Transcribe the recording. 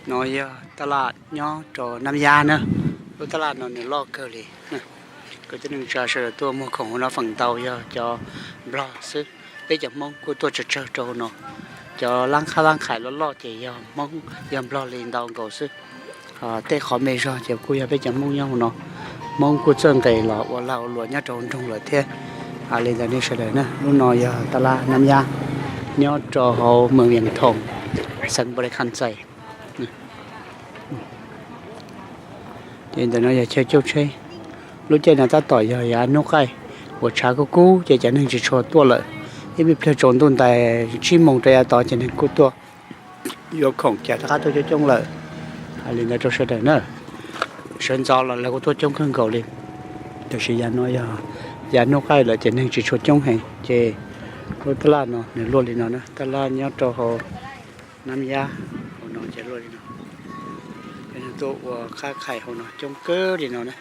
No yog taj laj nyob rau Nab Yab na. Lub taj laj no nws loj kawg li. Kuv cov neeg tsa sawv daws tuaj muag khoom hauv no feem ntau yog cov Nplog xwb. Peb cov Hmoob kuj tuaj tsawg tsawg rau hauv no. Cov lab qhab lab qhais loj loj ces yog Hmoob yog Nplog li ntau nkaus xwb. Tej qhov me zog ces kuj yog peb cov Hmoob nyob hauv no. Hmoob kuj txawj nqes los ua lag ua luam nyob rau hauv nroog lawm thiab. Li ntawd nej sawv daws na, lub no yog taj laj Nab Yab nyob rau hauv Moos Vias Thoos, xeev Npaus Lis Khas Txais. Ces ntawm no yog chaw coob tsheb. Lub caij no tab tom yog yav hnub qaij uas tshav kub kub ces cov neeg tsis tshua tuaj lawm. Ib me pliag tsaus ntuj ntais tsib moos rau yav tod ces neeg kuj tuaj yuav khoom cas rov qab tuaj coob coob lawm. Hais li ntawd rau sawv daws na, sawv ntxov los lawv kuj tuaj coob kawg nkaus li. Tiam sis yav no yog yav hnub qaij lawm ces neeg tsis tshua coob heev ces lub taj laj no nws luaj li no na, taj laj nyob rau hauv Nab Yab hauv no ces luaj li no. Cov neeg tuaj ua qhab qhais hauv no coob kawg li no na.